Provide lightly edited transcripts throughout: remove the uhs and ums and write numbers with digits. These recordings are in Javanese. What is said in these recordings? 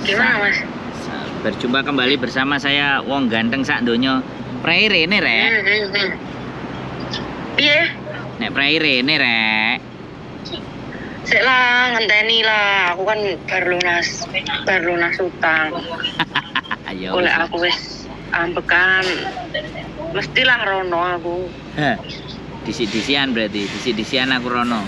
Gimana, Mas? Berjumpa kembali bersama saya wong ganteng sak donya. Prei rene rek. Piye? Nek prei rene rek. Sik lah, ngenteni lah. Aku kan baru lunas utang. Ayo. Oleh aku wis ambekan. Mestilah rono aku. Heh. Disik-disian berarti, disik-disian aku rono.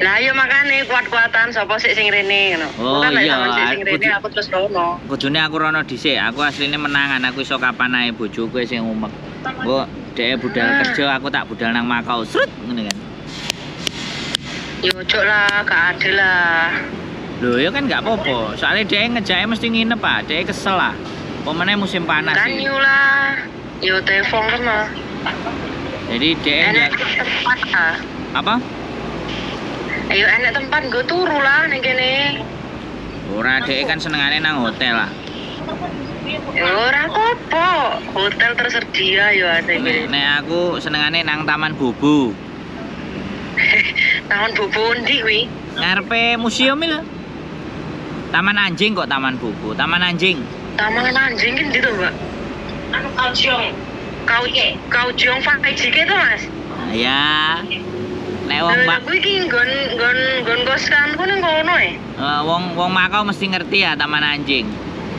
Lah iya makane kuat-kuatan sapa sik sing rene ngono. Oh, Kan lek iya, sampean sik sing rene aku terus rono. Kudune aku rono dhisik, aku asline menangan, aku iso kapan ae, bojoku sing umek. Engko dhek budal kerja, aku tak budal nang Makau. Srut ngene kan. Yo ojo lah, gak adil lah. Lho ya kan gak apa-apa. Soalnya dhek ngejake mesti nginep, Pak. Dhek kesel lah. Pemene musim panas Kan sih. yo lah. Yo telepon kan mah. Jadi dhek Enek tempat lah. Apa? Ayo enek tempat nggo turu lah ning kene. Ora, dhek kan senengane nang hotel lah. Ya ora apa-apa. Hotel tersedia yo ate iki. Nek aku senengane nang Taman Bobo. Taman Bobo ndi kuwi? Ngarepe museum iki lho. Taman anjing kok Taman Bobo, Taman anjing. Taman anjing ki ndi to, Mbak? Anu Kaujiong. Kau Kaujiong 5G to, Mas? Nah, ya. Nek wong Lah Mak kuwi ki nggon nggon nggon kosanku ning kono e. Wong wong Makau mesti ngerti ya Taman Anjing.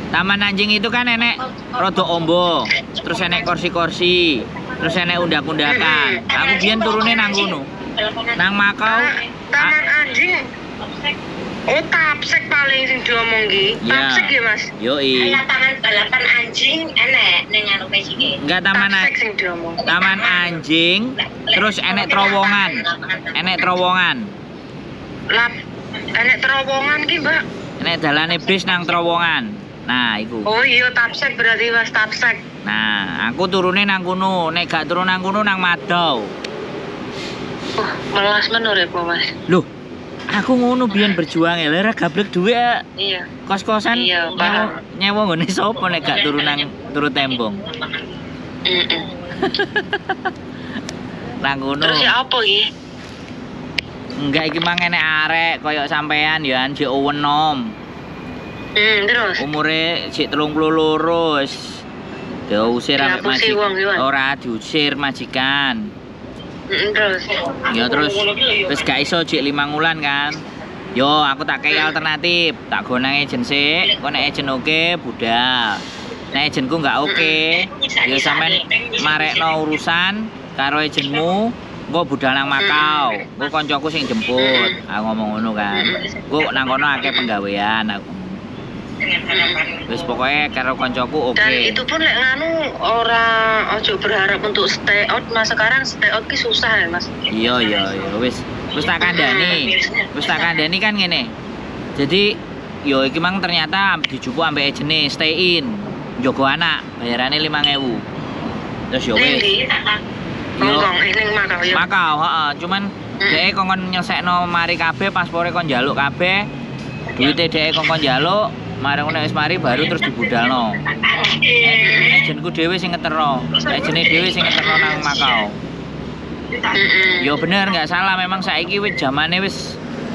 Taman anjing itu kan enek rada ombo, terus enek kursi-kursi, terus enek undak-undakan. Aku biyen turune nang kono. Nang Makau. Ah, Taman anjing. Oh, tapsek paling sing diomong ki. Ya. Tapsek ya, Mas? Yoi. Lapangan balapan anjing enek ning anu PJK. Enggak, taman Tapsek sing diomong. Taman anjing, terus enek terowongan. Enek terowongan. Lap enek terowongan ki, Mbak. Enek dalane bis nang terowongan. Nah, iku. Oh iya, tapsek berarti, Mas, tapsek. Nah, aku turune nang kono, nek gak turun nang kono nang Madau. Melas men uripmu, Mas. Loh, aku ngono biyen berjuang ya, lha gablek dhuwit ya. Iya. Kos-kosan Iya, nyewa, paham. nyewa nggone sapa nek gak turu nang turu tembong. Nang kono. Terus ya apa iki? Enggak, iki mang enek arek koyo sampean ya, jek enom. Terus. Umure jek 32 wis diusir ambek Dihapusi majikan. wong ki, Wan? Ora, diusir majikan. Terus. Ya terus wis gak iso jek 5 wulan kan. Yo aku tak kei alternatif, tak go nang agent sik, kok nek agent oke budal. Nek agentku nggak oke, ya sampean marekno urusan karo agentmu, engko budal nang Makau. Engko koncoku sing jemput. Aku ngomong ngono kan. Engko nang kono akeh penggawean aku. Wis pokoknya karo koncoku oke. Dan itu pun lek nganu ora ojo berharap untuk stay out, Mas. Sekarang stay out ki susah ya, Mas. Iya, wis wis tak kandhani. Wis tak kandhani kan ngene. Jadi yo iki mang ternyata dijupuk ambek agene stay in. Njogo anak, bayarane 5000. Terus yo Ning wis. ndi? Yo Hongkong, eh ning Makau ya. Makau, heeh, cuman dhek kongkon nyelesekno mari kabeh, paspore kon njaluk kabeh. Duite dhek kongkon njaluk, mari ngono wis mari baru terus dibudalno. Agentku dhewe sing ngeterno, agene dhewe sing ngeterno nang Makau. Yo bener nggak salah, memang saiki wis zamane wis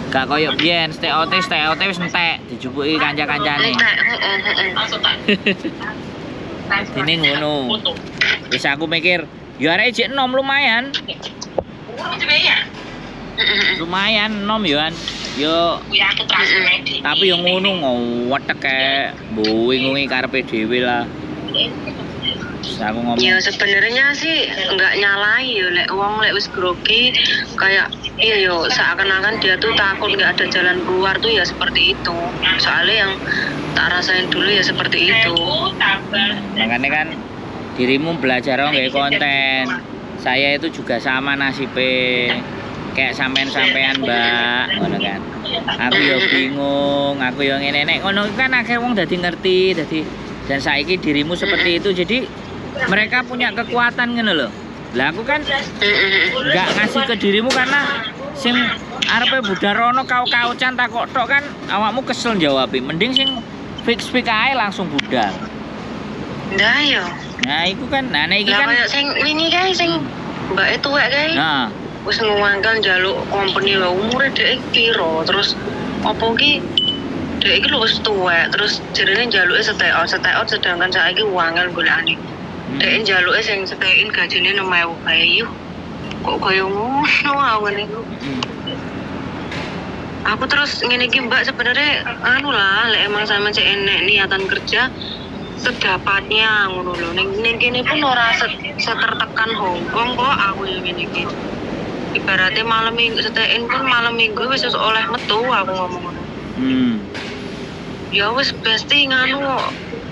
gak koyo biyen, stay out wis entek dijupuki kanca-kancane. Entek, heeh, heeh. Dene ngono. Wis aku mikir, yo arek jek enom lumayan, lumayan enom yo an. Yo tapi yo ngono ngowetek kae mbingungi karepe dhewe lah. Terus aku ngomong, Ya sebenarnya sih nggak nyalahi ya lek wong lek wis grogi kayak iya yo seakan-akan dia tuh takut nggak ada jalan keluar tuh ya seperti itu. Soalnya yang tak rasain dulu ya seperti itu. Makanya kan dirimu belajar nggak konten. Saya itu juga sama nasibe kayak sampean-sampean, Mbak, ngono kan. Aku yo bingung, aku yo ngene nek ngono kan akhirnya wong dadi ngerti, dadi dan saiki dirimu seperti itu, jadi mereka punya kekuatan ngono lho. Lah aku kan nggak ngasih ke dirimu karena sing arepe budal rono kau-kaucan takok tok kan awakmu kesel jawabi. Mending sing fix fix ae langsung budal. Nah yo. Nah, iku kan, nah nek iki Lah kan kayak sing wingi kae sing mbake tuwek kae nah, wis ngewangkel njaluk company lho, umure dhek piro, terus apa ki Dek iki lho wis tuwek, terus jarene njaluke stay out sedangkan saiki wangel golekane. Dek njaluke sing stay in gajine 6.000 bae yuh. Kok kaya ngono aku ngene. Aku terus ngene iki Mbak sebenarnya anu lah lek emang sampean cek enek niatan kerja sedapatnya ngono lho. Ning kene pun ora setertekan Hongkong kok aku yo ngene iki. Ibaratnya malam minggu stay in pun malam minggu wis oleh metu aku ngomong ngono. Ya wis pasti nganu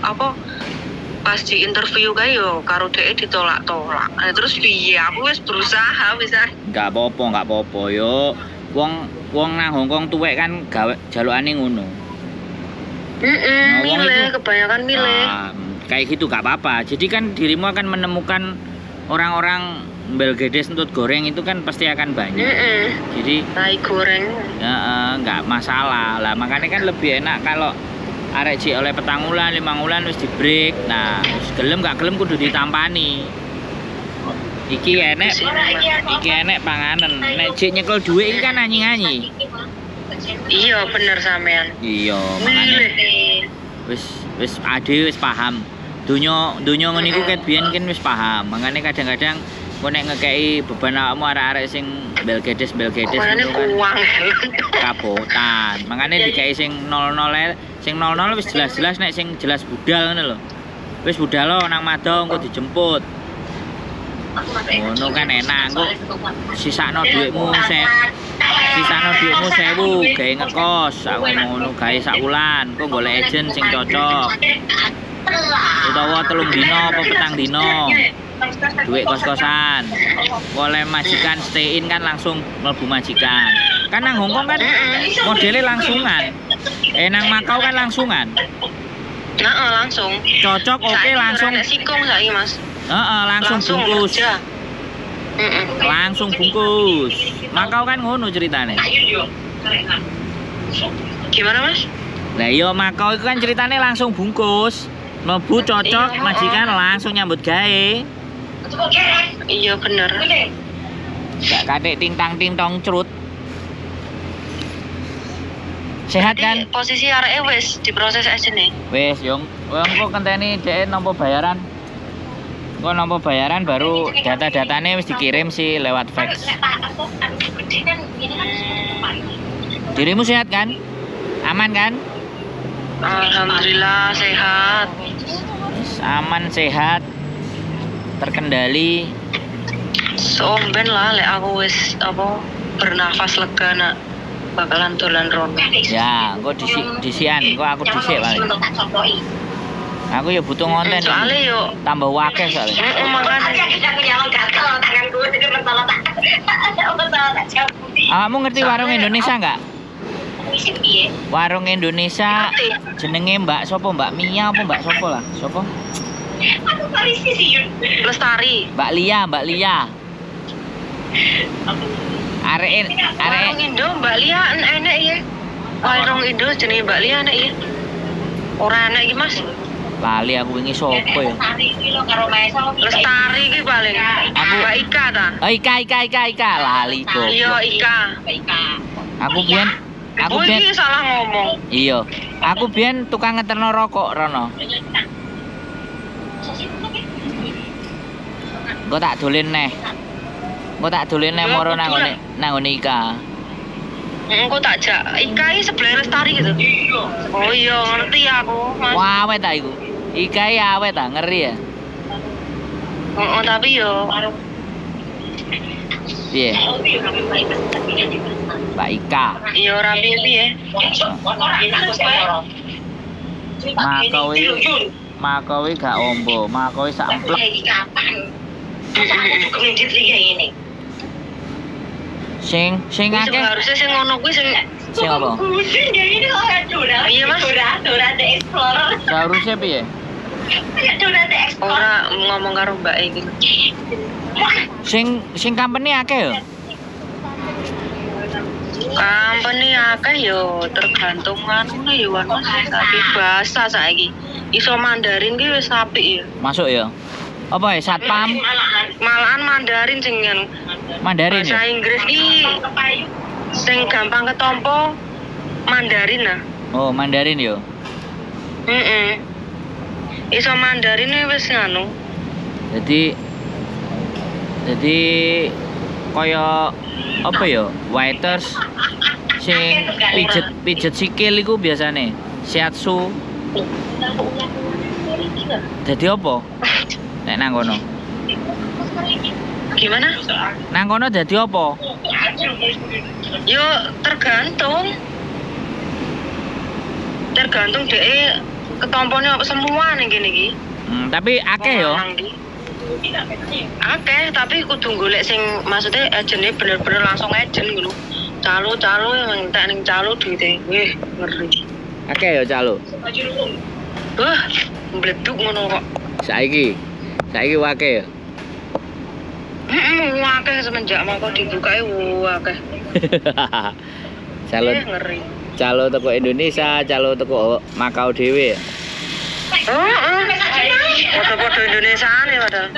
apa pas di interview kae yo karo dhek ditolak-tolak. Nah, terus piye aku wis berusaha wis. Enggak apa-apa yo. Wong nang Hongkong tuwek kan gawe jalukane ngono. Heeh, milih kebanyakan milih. Kayak gitu gak apa-apa. Jadi kan dirimu akan menemukan orang-orang belgedes entut goreng itu kan pasti akan banyak. Jadi tai goreng. Nggak masalah lah. Makanya kan lebih enak kalau arek jek oleh 4 wulan, 5 wulan wis di break. Nah, wis gelem gak gelem kudu ditampani. Iki enek panganen. Nek jek nyekel dhuwit iki kan anyi-anyi. Iya, bener sampean. Iya, makane wis ade wis paham. Donya ngene iku ket biyen kan wis paham. Makane kadang-kadang kok nek ngekeki beban awakmu arek-arek sing belgedes ngono kan kabotan. Makane dikeki sing 00 sing 00 wis jelas-jelas nek sing jelas budal ngono lho. Wis budal lo nang Mado engko dijemput. Ngono kan enak kok sisakno dhuwitmu sisakno dhuwitmu 1000 gawe ngekos aku ngono gawe sak wulan kok golek agent sing cocok. Utawa 3 dino apa 4 dino. Duit kos-kosan. Oleh majikan stay in kan langsung mlebu majikan. Kan nang Hongkong kan modelnya langsungan. Nang Makau kan langsungan. Heeh, langsung. Cocok oke langsung. Sikung saiki, Mas. Heeh, langsung bungkus. Langsung bungkus. Makau kan ngono ceritane. Gimana, Mas? Lah iya Makau itu kan ceritane langsung bungkus. Mlebu cocok majikan langsung nyambut gawe. Iya bener. Gak katik ting-tang ting-tong cerut. Sehat kan? Posisi areke wis diproses aja nih. Wis, yo. Engko kenteni dhek nampa bayaran. Engko nampa bayaran baru data-datane wis dikirim sih lewat fax. Dirimu sehat kan? Aman kan? Alhamdulillah sehat. Aman sehat. Terkendali. Somben lah lek aku wis apa bernafas lega nak bakalan dolan rono. Ya, engko disian, engko aku dhisik paling. Aku ya butuh ngonten. Soale yo tambah wakeh soalnya. Heeh, makane. Awakmu ngerti warung Indonesia enggak? Warung Indonesia jenenge Mbak sopo, Mbak Mia apa Mbak sopo lah? Sopo? Aku polisi sih Yun. Lestari. Mbak Lia, Mbak Lia. Arek warung Indo Mbak Lia enek ya. Warung Indo jenenge Mbak Lia enek ya. Ora enek iki Mas. Lali aku wingi sopo ya? Lestari iki paling. Aku Mbak Ika ta. Oh Ika lali kok. Iya Ika. Aku biyen iki salah ngomong. Iya. Aku biyen tukang ngeterno rokok rono. Engko tak dolen neh. Engko tak dolen neh moro nang ngone Ika. Engko tak jak. Ika iki sebelah Lestari gitu. Oh iya ngerti aku, Mas. Wah, awet ta iku. Ika iki awet ta, ngeri ya. Heeh, tapi yo piye? Mbak Ika. Iya ora piye-piye. Makau iki gak ombo, makau iki sak emplek. Sing akeh harusnya sing ngono kuwi sing apa? Iya Mas. Dora the Explorer. Seharusnya piye? Dora the Explorer. Ora ngomong karo Mbak iki. Sing company akeh yo. Company akeh yo tergantung anune yo Mas. Tapi bahasa saiki iso Mandarin ki wis apik ya. Masuk ya. Apa ya satpam? Malahan Mandarin sing Mandarin. Bahasa Inggris ki sing gampang ketompo Mandarin nah. Oh, Mandarin yo. Heeh. Iso Mandarin wis nganu. Jadi kaya apa ya? Waiters sing pijet sikil iku biasane shiatsu. Dadi apa? Nek nang kono. Gimana? Nang kono dadi apa? Yo tergantung. Tergantung dhek ketompone apa semua ning kene iki. Tapi akeh yo. Akeh, tapi kudu golek sing maksudnya agene bener-bener langsung agen ngono. Calo-calo yang entek ning calo duwite. Wih, ngeri. Akeh yo calo. Wah, mbleduk ngono kok. Saiki wake ya. Heeh, akeh semenjak mangko dibukae akeh. Calo ngeri. Calo teko Indonesia, calo teko Makau dhewe. Heeh. Padha-padha Indonesiane padahal.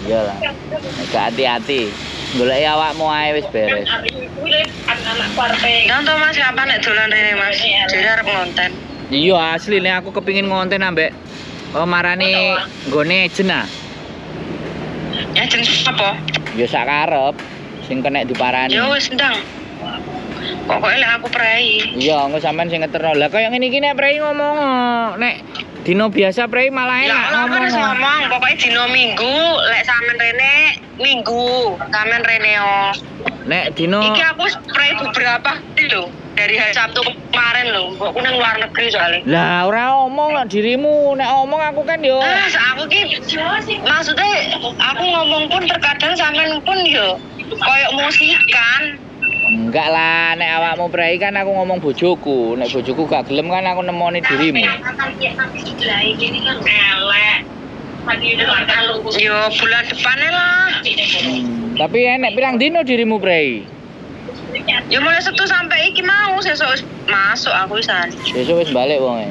Iya lah. Gak hati-hati. Goleki awakmu ae wis beres. Nang to Mas kapan nek dolan rene Mas? Jare arep ngonten. Iya asli nek aku kepingin ngonten ambek marani nggone ejen ah. Ejen sapa? Ya sak karep sing kenek diparani. Ya wis ndang. Pokoke lek aku prei. Iya, engko sampean sing ngeterno. Lah kaya ngene iki nek prei ngomong nek dino biasa prei malah enak ngomong. Ya ngomong, pokoke dino Minggu lek sampean rene Minggu, sampean rene yo. Nek dino iki aku prei beberapa hari lho. Dari hari Sabtu kemarin lho, mbokku nang luar negeri soalnya. Lah ora omong lho dirimu, nek omong aku kan yo. Aku ki maksudnya aku ngomong pun terkadang sampean pun yo koyo musikan. Enggak lah, nek awakmu prei kan aku ngomong bojoku, nek bojoku gak gelem kan aku nemoni dirimu. Yo bulan depannya lah. Tapi enek pirang dino dirimu prei? Ya mulai Sabtu sampai iki mau sesuk masuk aku wisan. Sesuk wis balik wonge.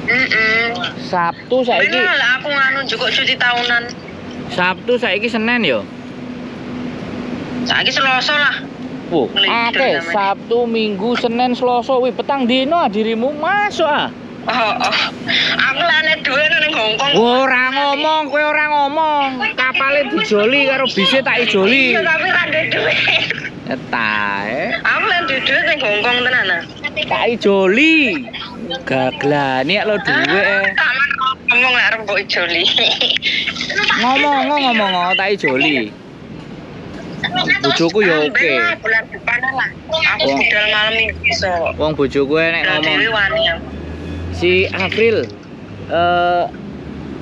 Heeh. Sabtu saiki. Bener lah aku nganu juga cuti tahunan. Sabtu saiki Senin yo. Saiki Selasa lah. Wuh, akeh Sabtu, Minggu, Senin, Selasa, wih petang dino dirimu masuk ah. Oh. Aku lah nek duwe nang Hongkong. Ora ngomong, kowe ora ngomong. Kapale dijoli karo bise tak ijoli. Iya, tapi ra ndek duwe. Tae. Aku lah ndek duwe nang Hongkong tenan ah. Tak ijoli. Gaglani lho duwe. Taman ngomong lek arep mbok ijoli. Ngomong tak ijoli. Bojoku ya oke. Bulan depan lah. Aku budal malam minggu iso. Wong bojoku nek ngomong. Si April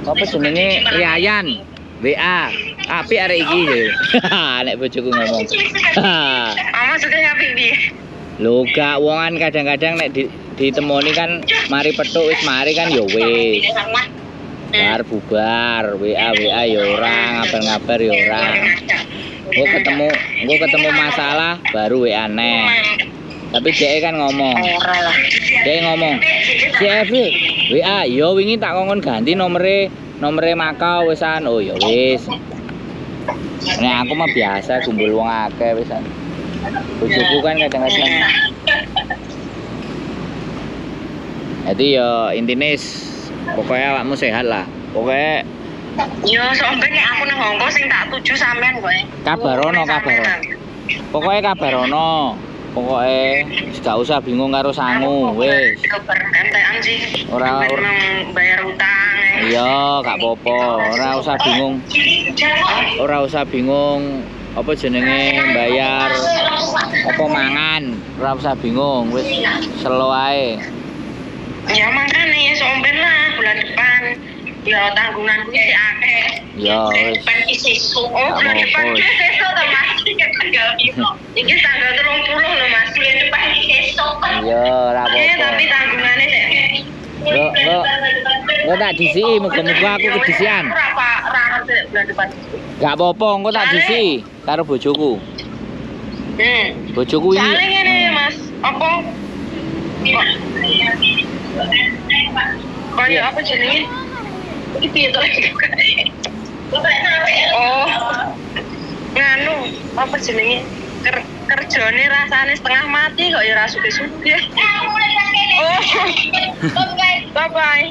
apa jenenge Riayan WA. Apik arek iki. Nek bojoku ngomong. Ah maksudnya apik piye? Lho gak wongan kadang-kadang nek ditemoni kan mari petuk wis mari kan ya wis. Bar bubar WA WA ya ora, ngabar-ngabar ya ora. Engko ketemu masalah baru WA neh. Tapi dhek kan ngomong. Dhek ngomong, "Si Evi, WA, yo wingi tak kongkon ganti nomere Makau wisan." Oh ya wis. Nek aku mah biasa kumpul wong akeh wisan. Bojoku kan kadang-kadang. Jadi yo intine pokoknya awakmu sehat lah. Pokoknya yo sampe nek aku nang Hongkong sing tak tuju sampean kowe. Kabarono. Pokoke kabarono. Pokoke gak usah bingung karo sangu wis. Entekan sih. Ora bayar utang. Iya, gak apa-apa. Ora usah bingung. Ora usah bingung apa jenenge bayar apa mangan. Ora usah bingung, wis selo ae. Ya mangkane somben lah bulan depan. Ya tanggunganku sih akeh. Ya wis. Depan iki sesuk. Oh, bulan depan iki sesuk to Mas. Tanggal piro? Iki tanggal 30 lho Mas. Bulan depan iki sesuk. Iya, ora apa-apa. Tapi tanggungane sik. Engko tak disiki, muga-muga aku kedisian. Ora bulan depan. Gak apa-apa, engko tak disiki karo bojoku. Bojoku ini. Soale ngene Mas, apa? Kaya apa jenenge? Iki piye to? Oh. Nganu, apa jenenge? Kerjane rasane setengah mati kok ya ora sugih-sugih. Oh. Bye bye.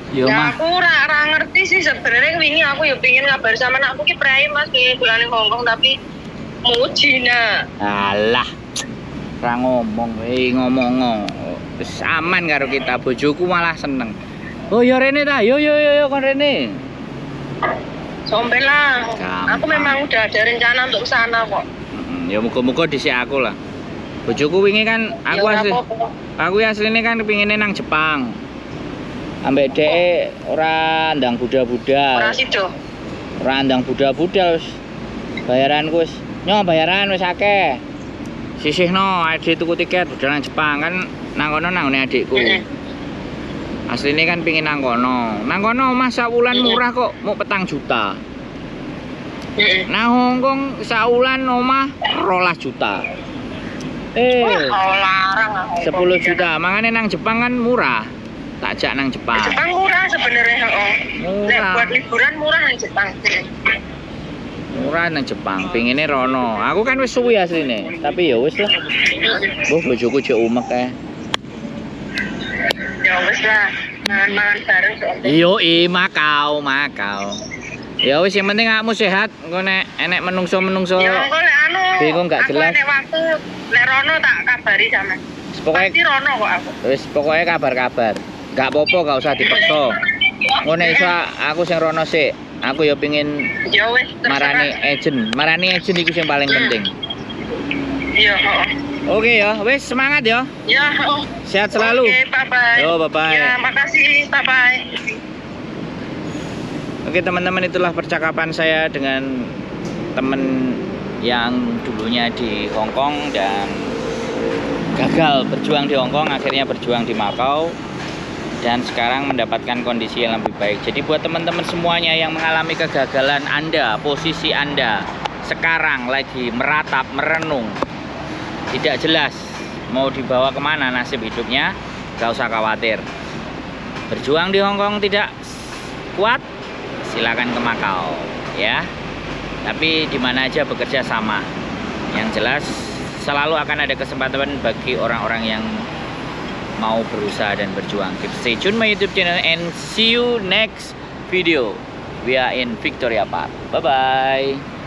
Yo Ya mah. aku ora ngerti sih sebenarnya wingi aku ya pingin ngabar sama anakku ki prei Mas pingin dolan ning Hongkong tapi muji nah. Alah. Ora ngomong, ngomong. Wis aman karo kita, bojoku malah seneng. Oh ya rene ta, yo yo yo yo kon rene. Somben lah. Gampang. Aku memang udah ada rencana untuk ke sana kok. Ya muga-muga dhisik aku lah. Bojoku wingi kan aku Ya ora asli apa-apa. aku asline kan pingine nang Jepang. Ambek dhek ora ndang budal-budal. Ora sido. Ora ndang budal-budal wis. Bayaranku wis nyo bayaran wis akeh. Sisihno ade tuku tiket budal nang Jepang kan nang kono nang ngone adikku. Asline kan pingin nang kono. Nang kono omah sawulan murah kok, mung 4 juta. Nang Hongkong sawulan omah 12 juta. Wah, larang ah, Hongkong. 10 juta. Mangane nang Jepang kan murah. Tak jak nang Jepang. Jepang murah sebenarnya, heeh. Nek Murah. buat liburan murah nang Jepang. Murah nang Jepang. Pingine rono. Aku kan wis suwi asline, tapi ya wis lah. Mbah bojoku jek umek ae. Ya wis lah, mangan-mangan bareng soalnya. Yo i Makau, Makau. Ya wis yang penting kamu sehat, engko nek enek menungso-menungso. Ya engko lek anu, Bingung gak aku jelas. nek waktu lek rono tak kabari sama. Pokoke Pasti rono kok aku. wis pokoke kabar-kabar. Gak apa-apa, gak usah dipaksa. Engko nek iso aku sing rono sik. Aku ya pingin Ya wis, terserah. marani agent. Marani agent iku sing paling penting. Iya, heeh. Oke ya, wis semangat ya. Ya, heeh. Sehat selalu. Oke, bye-bye. Yo, bye-bye. Ya, makasih. Bye-bye. Oke teman-teman, itulah percakapan saya dengan teman yang dulunya di Hong Kong dan gagal berjuang di Hong Kong, akhirnya berjuang di Makau dan sekarang mendapatkan kondisi yang lebih baik. Jadi buat teman-teman semuanya yang mengalami kegagalan Anda, posisi Anda sekarang lagi meratap, merenung, tidak jelas mau dibawa kemana nasib hidupnya, gak usah khawatir. Berjuang di Hong Kong tidak kuat, silakan ke Makau ya. Tapi di mana aja bekerja sama. Yang jelas selalu akan ada kesempatan bagi orang-orang yang mau berusaha dan berjuang. Keep stay tune my YouTube channel and see you next video. We are in Victoria Park. Bye bye.